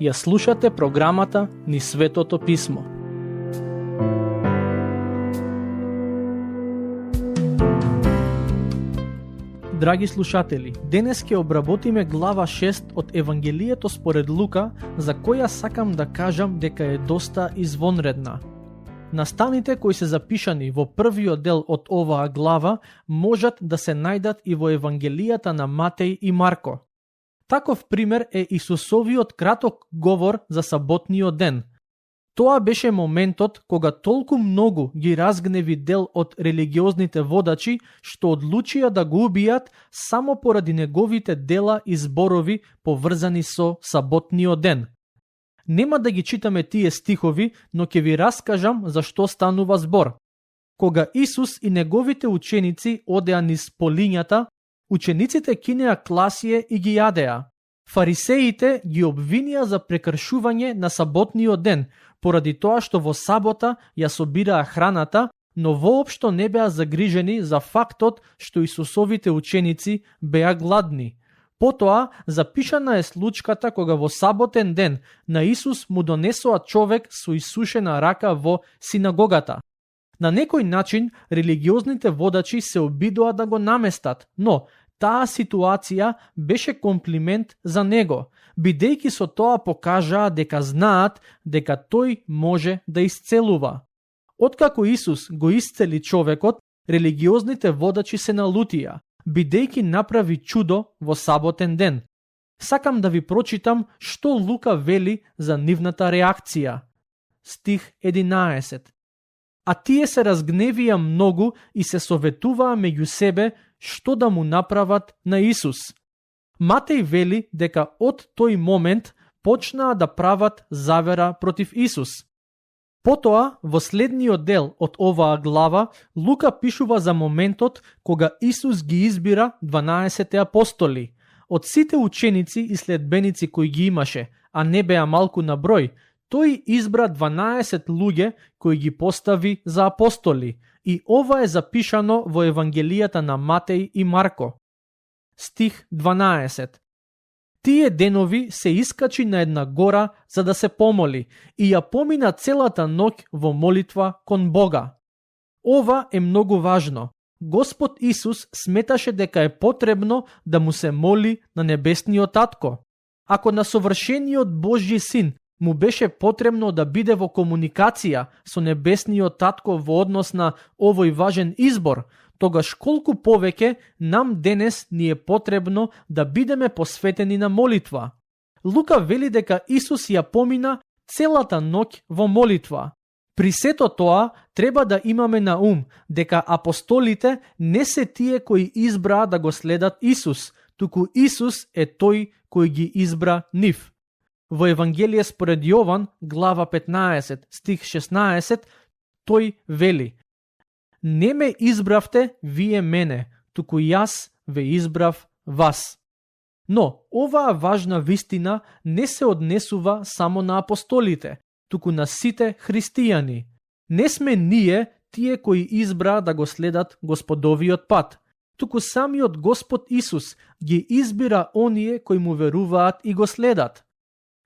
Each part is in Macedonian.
Ја слушате програмата Низ Светото Писмо. Драги слушатели, денес ќе обработиме глава 6 од Евангелието според Лука, за која сакам да кажам дека е доста извонредна. Настаните кои се запишани во првиот дел од оваа глава можат да се најдат и во Евангелијата на Матеј и Марко. Таков пример е Исусовиот краток говор за саботниот ден. Тоа беше моментот кога толку многу ги разгневи дел од религиозните водачи што одлучија да го убијат само поради неговите дела и зборови поврзани со саботниот ден. Нема да ги читаме тие стихови, но ќе ви раскажам за што станува збор. Кога Исус и неговите ученици одеа низ полињата, учениците кинеа класие и ги јадеа. Фарисеите ги обвинија за прекршување на саботниот ден, поради тоа што во сабота ја собираа храната, но воопшто не беа загрижени за фактот што Исусовите ученици беа гладни. Потоа запишана е случката кога во саботен ден на Исус му донесоа човек со исушена рака во синагогата. На некој начин религиозните водачи се обидоа да го наместат, но таа ситуација беше комплимент за него, бидејќи со тоа покажаа дека знаат дека тој може да исцелува. Откако Исус го исцели човекот, религиозните водачи се налутија, бидејќи направи чудо во саботен ден. Сакам да ви прочитам што Лука вели за нивната реакција. Стих 11. А тие се разгневија многу и се советуваа меѓу себе што да му направат на Исус. Матеј вели дека од тој момент почнаа да прават завера против Исус. Потоа, во следниот дел од оваа глава, Лука пишува за моментот кога Исус ги избира 12 апостоли. Од сите ученици и следбеници кои ги имаше, а не беа малку на број, тој избра 12 луѓе кои ги постави за апостоли, и ова е запишано во Евангелијата на Матеј и Марко. Стих 12. Тие денови се искачи на една гора за да се помоли и ја помина целата ноќ во молитва кон Бога. Ова е многу важно. Господ Исус сметаше дека е потребно да му се моли на небесниот татко. Ако на совршениот Божји син му беше потребно да биде во комуникација со небесниот татко во однос на овој важен избор, тогаш колку повеќе нам денес ни е потребно да бидеме посветени на молитва. Лука вели дека Исус ја помина целата ноќ во молитва. При сето тоа треба да имаме на ум дека апостолите не се тие кои избраа да го следат Исус, туку Исус е тој кој ги избра нив. Во Евангелие според Јован, глава 15, стих 16, тој вели: Не ме избравте вие мене, туку јас ве избрав вас. Но оваа важна вистина не се однесува само на апостолите, туку на сите христијани. Не сме ние тие кои избраа да го следат Господовиот пат, туку самиот Господ Исус ги избира оние кои му веруваат и го следат.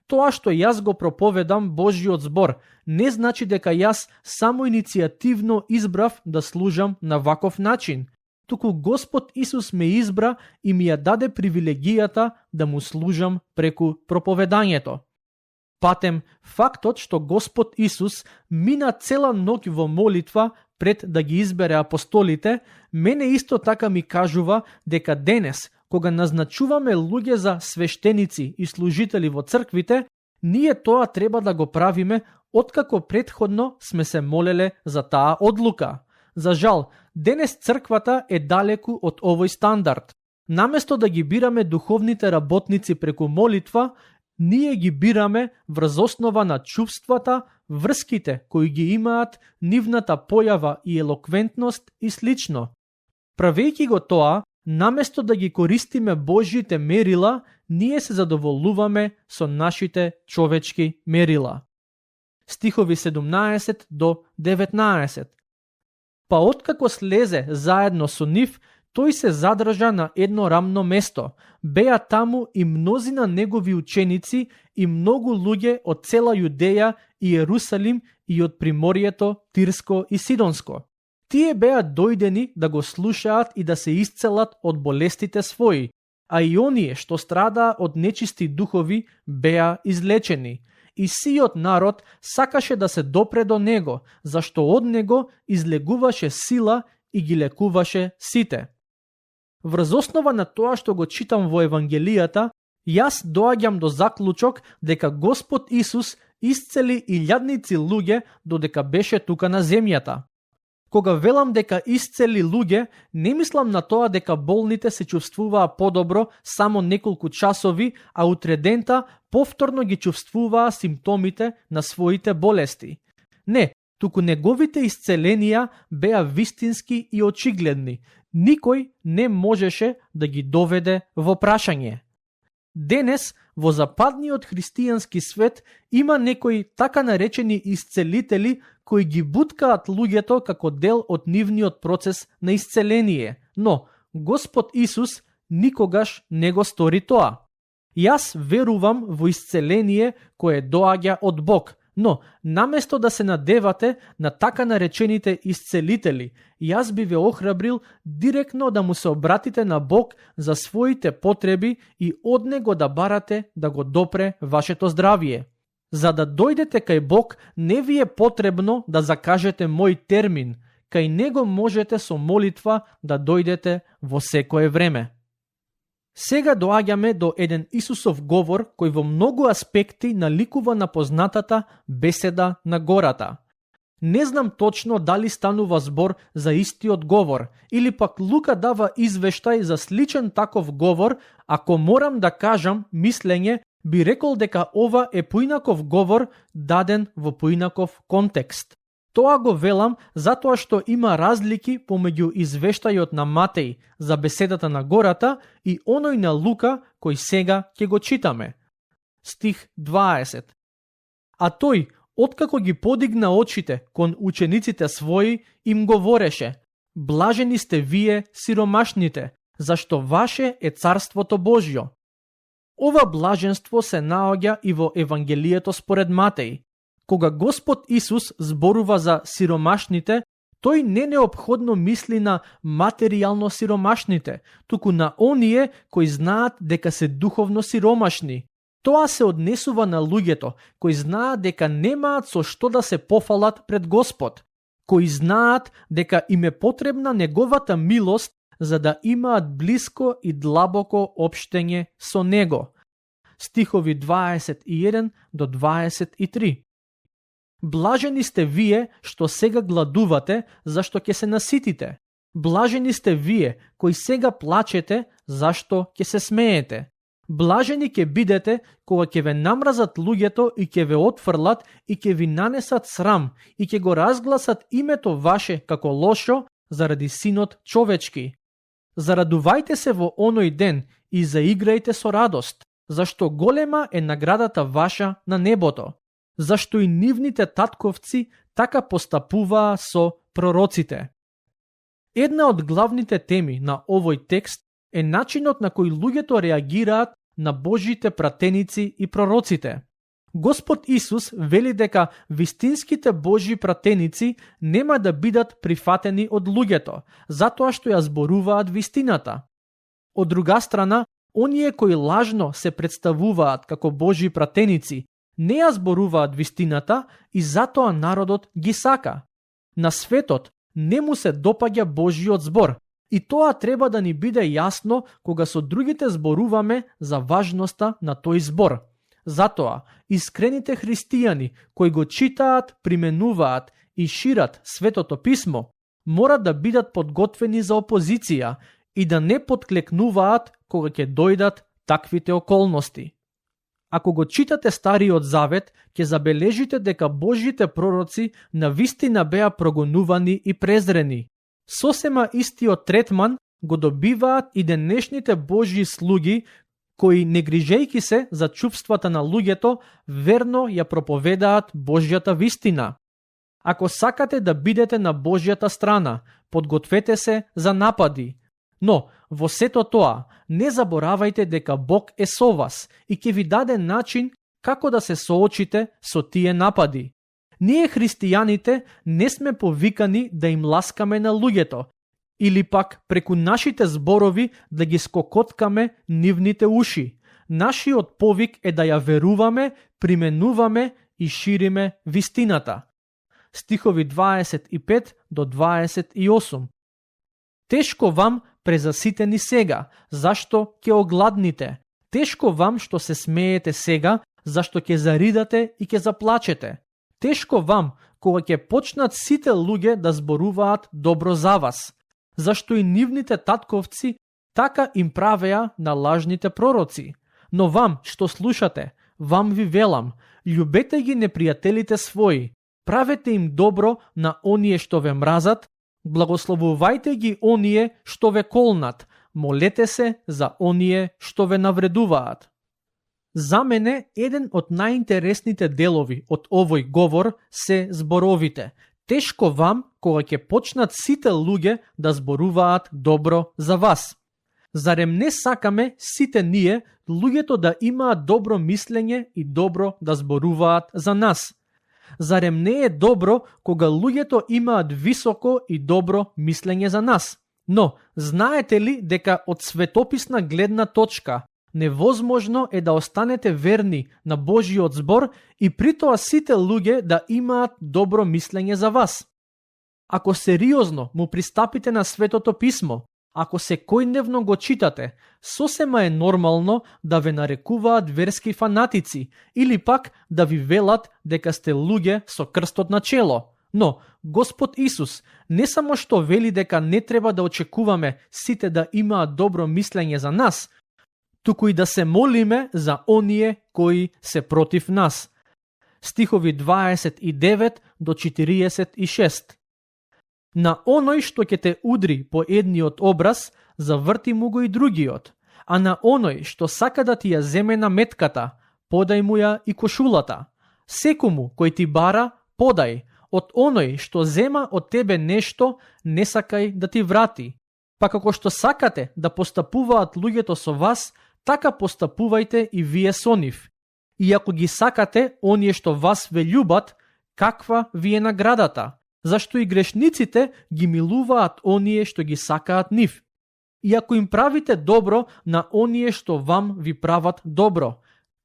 Тоа што јас го проповедам Божјиот збор не значи дека јас само иницијативно избрав да служам на ваков начин, туку Господ Исус ме избра и ми ја даде привилегијата да му служам преку проповедањето. Патем, фактот што Господ Исус мина цела ноќ во молитва пред да ги избере апостолите, мене исто така ми кажува дека денес, кога назначуваме луѓе за свештеници и служители во црквите, ние тоа треба да го правиме откако претходно сме се молеле за таа одлука. За жал, денес црквата е далеку од овој стандард. Наместо да ги бираме духовните работници преку молитва, ние ги бираме врз основа на чувствата, врските кои ги имаат, нивната појава и елоквентност и слично. Правејќи го тоа, наместо да ги користиме Божјите мерила, ние се задоволуваме со нашите човечки мерила. Стихови 17 до 19. Па откако слезе заедно со нив, тој се задржа на едно рамно место. Беа таму и мнозина негови ученици и многу луѓе од цела Јудеја и Ерусалим и од приморието Тирско и Сидонско. Тие беа дојдени да го слушаат и да се исцелат од болестите своји, а и оние што страдаа од нечисти духови беа излечени. И сиот народ сакаше да се допре до него, зашто од него излегуваше сила и ги лекуваше сите. Врз основа на тоа што го читам во Евангелијата, јас доаѓам до заклучок дека Господ Исус исцели илјадници луѓе додека беше тука на земјата. Кога велам дека исцели луѓе, не мислам на тоа дека болните се чувствуваа подобро само неколку часови, а утредента повторно ги чувствуваа симптомите на своите болести. Не, туку неговите исцеленија беа вистински и очигледни. Никој не можеше да ги доведе во прашање. Денес, во западниот христијански свет, има некои така наречени исцелители кои ги буткаат луѓето како дел од нивниот процес на исцеление, но Господ Исус никогаш не го стори тоа. Јас верувам во исцеление кое доаѓа од Бог, но наместо да се надевате на така наречените исцелители, јас би ве охрабрил директно да му се обратите на Бог за своите потреби и од него да барате да го допре вашето здравие. За да дојдете кај Бог, не ви е потребно да закажете мој термин, кај него можете со молитва да дојдете во секое време. Сега доаѓаме до еден Исусов говор кој во многу аспекти наликува на познатата беседа на гората. Не знам точно дали станува збор за истиот говор, или пак Лука дава извештај за сличен таков говор. Ако морам да кажам мислење, би рекол дека ова е поинаков говор даден во поинаков контекст. Тоа го велам затоа што има разлики помеѓу извештајот на Матеј за беседата на гората и оној на Лука кој сега ќе го читаме. Стих 20. А тој, откако ги подигна очите кон учениците своји, им говореше: блажени сте вие сиромашните, зашто ваше е царството Божјо. Ова блаженство се наоѓа и во Евангелието според Матеј. Кога Господ Исус зборува за сиромашните, тој не неопходно мисли на материјално сиромашните, туку на оние кои знаат дека се духовно сиромашни. Тоа се однесува на луѓето кои знаат дека немаат со што да се пофалат пред Господ, кои знаат дека им е потребна неговата милост за да имаат блиско и длабоко општење со него. Стихови 21 до 23. Блажени сте вие што сега гладувате, зашто ќе се наситите. Блажени сте вие кои сега плачете, зашто ќе се смеете. Блажени ќе бидете кога ќе ве намразат луѓето и ќе ве отфрлат и ќе ви нанесат срам и ќе го разгласат името ваше како лошо заради Синот човечки. Зарадувајте се во оној ден и заиграјте со радост, зашто голема е наградата ваша на небото. Зашто и нивните татковци така постапуваа со пророците. Една од главните теми на овој текст е начинот на кој луѓето реагираат на Божите пратеници и пророците. Господ Исус вели дека вистинските Божји пратеници нема да бидат прифатени од луѓето, затоа што ја зборуваат вистината. Од друга страна, оние кои лажно се представуваат како Божји пратеници, не ја зборуваат вистината и затоа народот ги сака. На светот не му се допаѓа Божјиот збор и тоа треба да ни биде јасно кога со другите зборуваме за важноста на тој збор. Затоа, искрените христијани кои го читаат, применуваат и шират Светото писмо, мора да бидат подготвени за опозиција и да не подклекнуваат кога ќе дојдат таквите околности. Ако го читате Стариот Завет, ќе забележите дека Божјите пророци навистина беа прогонувани и презрени. Сосема истиот третман го добиваат и денешните Божји слуги, кои, не грижејки се за чувствата на луѓето, верно ја проповедаат Божјата вистина. Ако сакате да бидете на Божјата страна, подгответе се за напади. Но, во сето тоа, не заборавајте дека Бог е со вас и ќе ви даде начин како да се соочите со тие напади. Ние христијаните не сме повикани да им ласкаме на луѓето, или пак преку нашите зборови да ги скокоткаме нивните уши. Нашиот повик е да ја веруваме, применуваме и шириме вистината. Стихови 25 до 28. Тешко вам презаситени сега, зашто ќе огладните. Тешко вам што се смеете сега, зашто ќе заридате и ќе заплачете. Тешко вам кога ќе почнат сите луѓе да зборуваат добро за вас, зашто и нивните татковци така им правеа на лажните пророци. Но вам што слушате, вам ви велам, љубете ги непријателите своји, правете им добро на оние што ве мразат, благословувајте ги оние што ве колнат, молете се за оние што ве навредуваат. За мене, еден од најинтересните делови од овој говор се зборовите. Тешко вам кога ќе почнат сите луѓе да зборуваат добро за вас. Зарем не сакаме сите ние, луѓето да имаат добро мислење и добро да зборуваат за нас? Зарем не е добро кога луѓето имаат високо и добро мислење за нас? Но, знаете ли дека од светописна гледна точка, невозможно е да останете верни на Божиот збор и притоа сите луѓе да имаат добро мислење за вас? Ако сериозно му пристапите на Светото писмо, ако секојдневно го читате, сосема е нормално да ве нарекуваат верски фанатици или пак да ви велат дека сте луѓе со крстот на чело. Но, Господ Исус не само што вели дека не треба да очекуваме сите да имаат добро мислење за нас, туку и да се молиме за оние кои се против нас. Стихови 29 до 46. На оној што ќе те удри по едниот образ, заврти му го и другиот, а на оној што сака да ти ја земе на метката, подај му ја и кошулата. Секому кој ти бара, подај, од оној што зема од тебе нешто, не сакај да ти врати. Па како што сакате да постапуваат луѓето со вас, така постапувајте и вие со нив. И ако ги сакате оние што вас ве љубат, каква ви е наградата? Зашто и грешниците ги милуваат оние што ги сакаат нив. И ако им правите добро на оние што вам ви прават добро,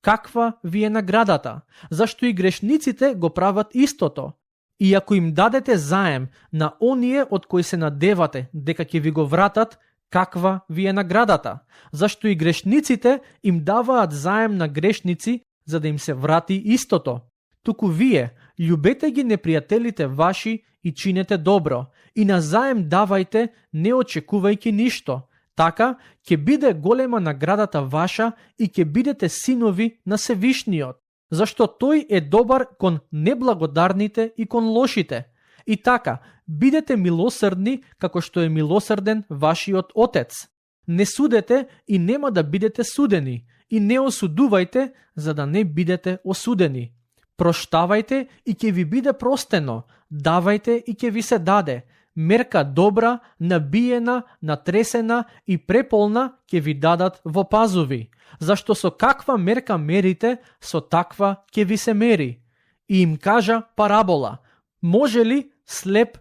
каква ви е наградата? Зашто и грешниците го прават истото. И ако им дадете заем на оние од кои се надевате дека ќе ви го вратат, каква ви е наградата? Зашто и грешниците им даваат заем на грешници за да им се врати истото. Туку вие, љубете ги непријателите ваши и чинете добро, и на заем давајте, не очекувајќи ништо. Така ќе биде голема наградата ваша и ќе бидете синови на Севишниот, зашто тој е добар кон неблагодарните и кон лошите. И така, бидете милосрдни како што е милосрден вашиот Отец. Не судете и нема да бидете судени, и не осудувајте за да не бидете осудени. Проштавајте и ќе ви биде простено, давајте и ќе ви се даде. Мерка добра, набиена, натресена и преполна ќе ви дадат во пазови. Зашто со каква мерка мерите, со таква ќе ви се мери. И им кажа парабола: може ли слеп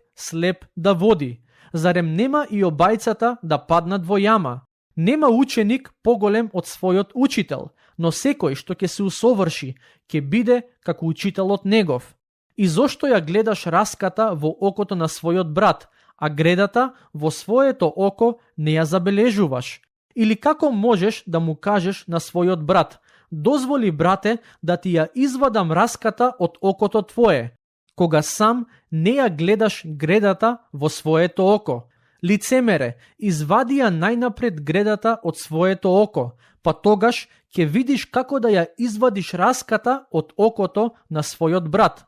да води? Зарем нема и обајцата да паднат во јама? Нема ученик поголем од својот учител, но секој што ќе се усоврши, ќе биде како учителот негов. И зошто ја гледаш раската во окото на својот брат, а гредата во своето око не ја забележуваш? Или како можеш да му кажеш на својот брат: дозволи, брате, да ти ја извадам раската од окото твое, кога сам не ја гледаш гредата во своето око? Лицемере, извади ја најнапред гредата од своето око, па тогаш ќе видиш како да ја извадиш раската од окото на својот брат.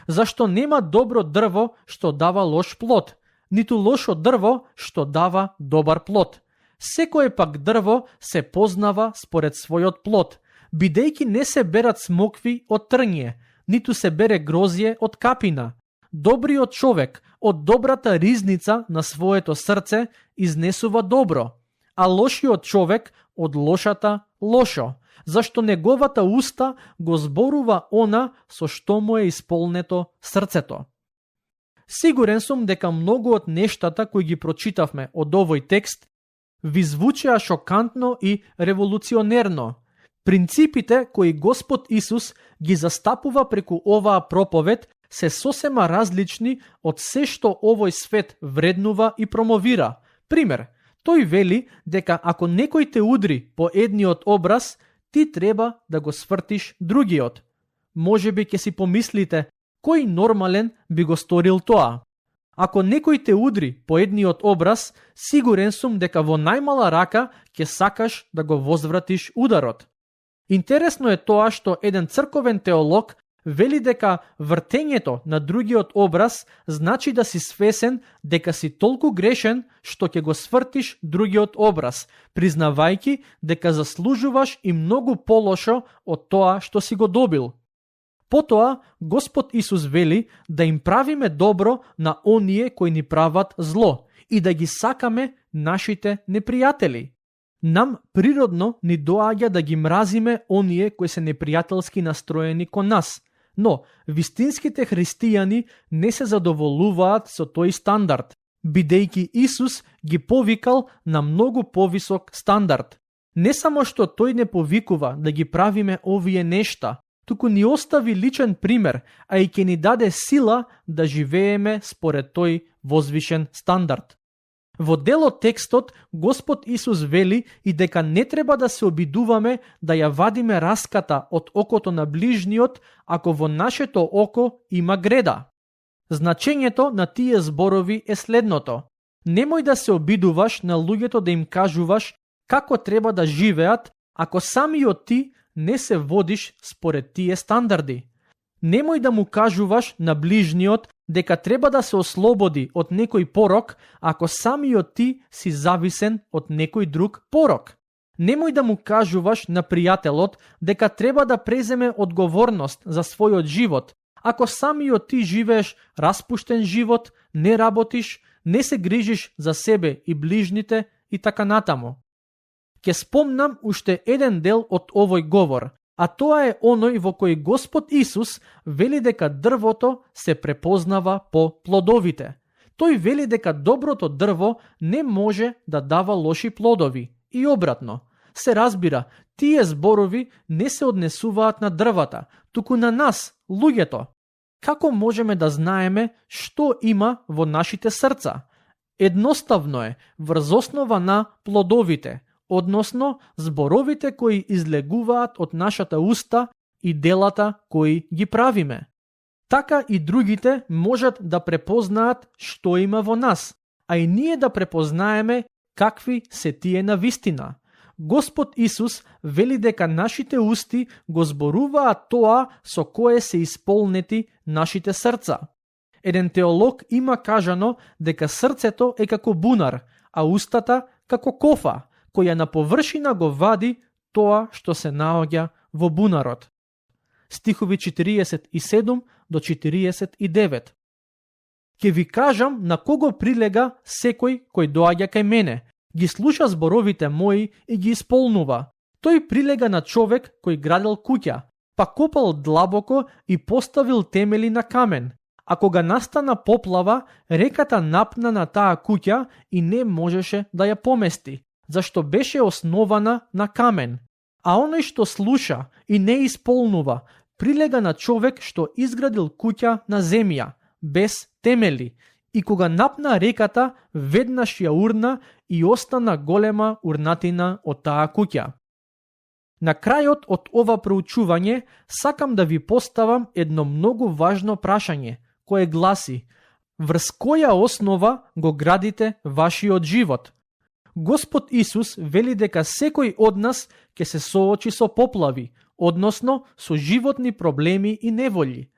Зашто нема добро дрво што дава лош плод, ниту лошо дрво што дава добар плод. Секое пак дрво се познава според својот плод, бидејќи не се берат смокви од трње, ниту се бере грозје од капина. Добриот човек од добрата ризница на своето срце изнесува добро, а лошиот човек од лошата лошо, зашто неговата уста го зборува она со што му е исполнето срцето. Сигурен сум дека многу од нештата кои ги прочитавме од овој текст ви звучеа шокантно и револуционерно. Принципите кои Господ Исус ги застапува преку оваа проповед се сосема различни од се што овој свет вреднува и промовира. Пример, тој вели дека ако некој те удри по едниот образ, ти треба да го свртиш другиот. Можеби ќе си помислите, кој нормален би го сторил тоа? Ако некој те удри по едниот образ, сигурен сум дека во најмала рака ќе сакаш да го возвратиш ударот. Интересно е тоа што еден црковен теолог вели дека вртењето на другиот образ значи да си свесен дека си толку грешен што ќе го свртиш другиот образ, признавајќи дека заслужуваш и многу полошо од тоа што си го добил. Потоа, Господ Исус вели да им правиме добро на оние кои ни прават зло и да ги сакаме нашите непријатели. Нам природно ни доаѓа да ги мразиме оние кои се непријателски настроени кон нас, но вистинските христијани не се задоволуваат со тој стандард, бидејќи Исус ги повикал на многу повисок стандард. Не само што тој не повикува да ги правиме овие нешта, туку ни остави личен пример, а и ќе ни даде сила да живееме според тој возвишен стандард. Во дел од текстот, Господ Исус вели и дека не треба да се обидуваме да ја вадиме раската од окото на ближниот, ако во нашето око има греда. Значењето на тие зборови е следното. Немој да се обидуваш на луѓето да им кажуваш како треба да живеат, ако самиот ти не се водиш според тие стандарди. Немој да му кажуваш на ближниот дека треба да се ослободи од некој порок, ако самиот ти си зависен од некој друг порок. Немој да му кажуваш на пријателот дека треба да преземе одговорност за својот живот, ако самиот ти живееш распуштен живот, не работиш, не се грижиш за себе и ближните и така натаму. Ке спомнам уште еден дел од овој говор, а тоа е оној во кој Господ Исус вели дека дрвото се препознава по плодовите. Тој вели дека доброто дрво не може да дава лоши плодови и обратно. Се разбира, тие зборови не се однесуваат на дрвата, туку на нас, луѓето. Како можеме да знаеме што има во нашите срца? Едноставно е, врз основа на плодовите, односно зборовите кои излегуваат од нашата уста и делата кои ги правиме. Така и другите можат да препознаат што има во нас, а и ние да препознаеме какви се тие на вистина. Господ Исус вели дека нашите усти го зборуваат тоа со кое се исполнети нашите срца. Еден теолог има кажано дека срцето е како бунар, а устата како кофа, која на површина го вади тоа што се наоѓа во бунарот. Стихови 47 до 49. Ке ви кажам на кого прилега секој кој доаѓа кај мене, ги слуша зборовите мои и ги исполнува. Тој прилега на човек кој градел куќа, па копал длабоко и поставил темели на камен. А кога настана поплава, реката напна на таа куќа и не можеше да ја помести, зашто беше основана на камен. А оној што слуша и не исполнува, прилега на човек што изградил куќа на земја, без темели, и кога напна реката, веднаш ја урна и остана голема урнатина од таа куќа. На крајот од ова проучување сакам да ви поставам едно многу важно прашање, кое гласи: врз која основа го градите вашиот живот? Господ Исус вели дека секој од нас ќе се соочи со поплави, односно со животни проблеми и неволји.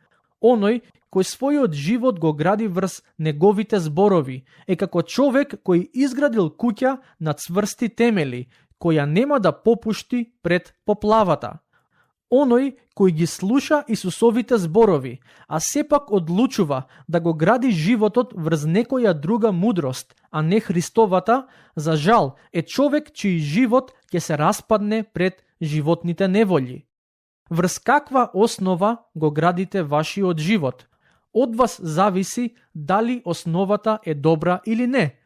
Оној кој својот живот го гради врз неговите зборови е како човек кој изградил куќа на цврсти темели, која нема да попушти пред поплавата. Оној кој ги слуша Исусовите зборови, а сепак одлучува да го гради животот врз некоја друга мудрост, а не Христовата, за жал е човек чиј живот ќе се распадне пред животните неволји. Врз каква основа го градите вашиот живот? Од вас зависи дали основата е добра или не.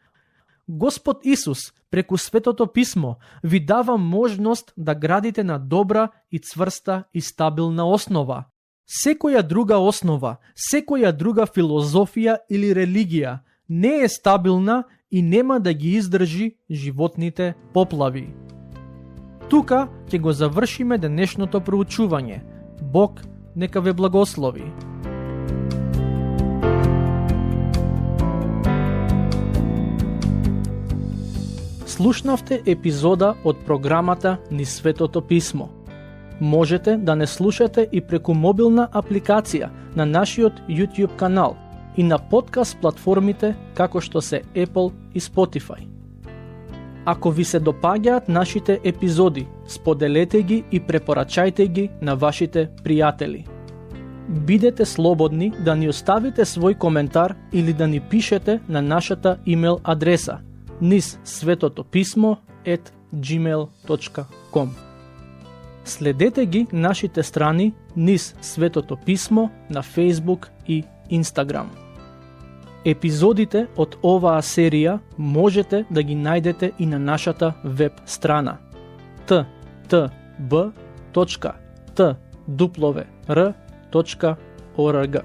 Господ Исус, преку Светото Писмо, ви дава можност да градите на добра и цврста и стабилна основа. Секоја друга основа, секоја друга филозофија или религија не е стабилна и нема да ги издржи животните поплави. Тука ќе го завршиме денешното проучување. Бог нека ве благослови. Слушнавте епизода од програмата Низ Светото Писмо. Можете да не слушате и преку мобилна апликација на нашиот YouTube канал и на подкаст платформите како што се Apple и Spotify. Ако ви се допаѓаат нашите епизоди, споделете ги и препорачајте ги на вашите пријатели. Бидете слободни да ни оставите свој коментар или да ни пишете на нашата имейл адреса nizsvetotopисmo@gmail.com. Следете ги нашите страни Низ Светото Писмо на Facebook и Instagram. Епизодите од оваа серија можете да ги најдете и на нашата веб страна ttb.twr.org.